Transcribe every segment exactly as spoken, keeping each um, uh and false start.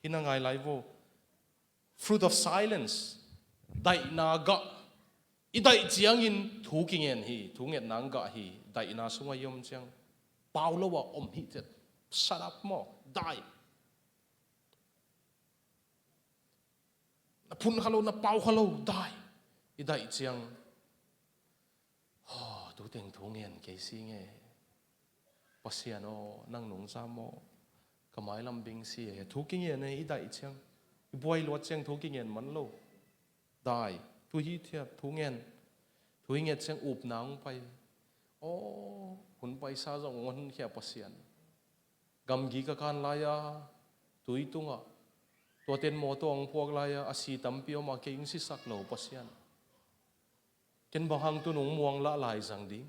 Hi na ngai lai vo. Fruit of silence. Daihna gah. I daih ciangin thu kingen hi, thu ngetna gah hi, daihna sungah i om ciang. Pau lo a om hi ciat. Shut up maw, dai. Na phun kha lo, na pau kha lo, dai. I daih ciang. Haw, tu teng thu ngen kei si nge. Pasian aw, nang nungzam aw. Ka mailam bing si e. Thu kingen e, i daih ciang. I buai luat ciang thu kingen man lo. Dai, tu hi thiat, thu ngen. Thu i nget ciang upna hong pai. Aw, hun paisa zong hong honkhia Pasian. Gamgi ka kan lai-a, tui tungah. Tuaten mawtaw hong puak lai-a, a si tampi om a kei hong sisak lo Pasian. Ken bang hang tu nong muang lah lai zang ding.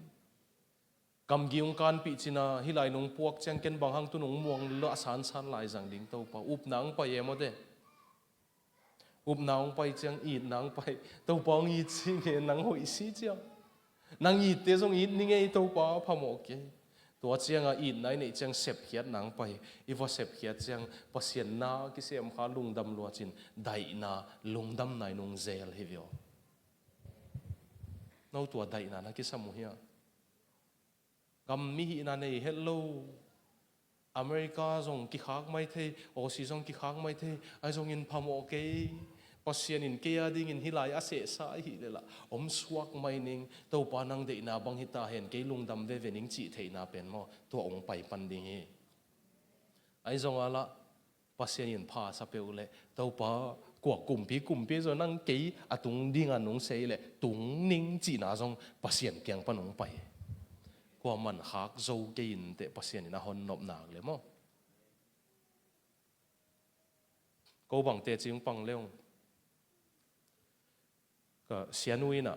Gamgi hong kanpih cina, hih lai nong puak ciang ken bang hang tu nong muang lah sansan lai zang ding Topa. Upna hong pai e mawte. Upna hong pai ciang itna hong pai. Topa hong it si nge, nang hoih si ciang. Nang itte zong it ni ngei Topa, phamawh kei. Tua cianga itna i neih ciang sepkhiatna hong pai. I va sepkhiat ciang Pasian na kisem kha lungdam luacin daihna lungdamna i nung zel hi vio. No tua daihna na kisam uh hia? Gam mihihna nei het lo. America zong kikhak mai thei, Aussie zong kikhak mai thei, ahi zongin phamawh kei. Pasian in kei a dingin hih lai a sehsa ahih leh lah om suak mai ning, Topa nang deihna bang hi ta hen, kei lungdam veve ning cih theihna pen maw, tua hong pai pan ding hi. Ahi zongah lah Pasian in pha sa peuh leh, Topa, kua kumpi, kumpi zong nang kei a tung dinga nong sei leh, tung ning cihna zong Pasian kiang pan hong pai. Kua man khak zo kei inteh Pasian in a hon nop nak leh maw. Ko bangte cing pang leh ung. Ka sianu in ah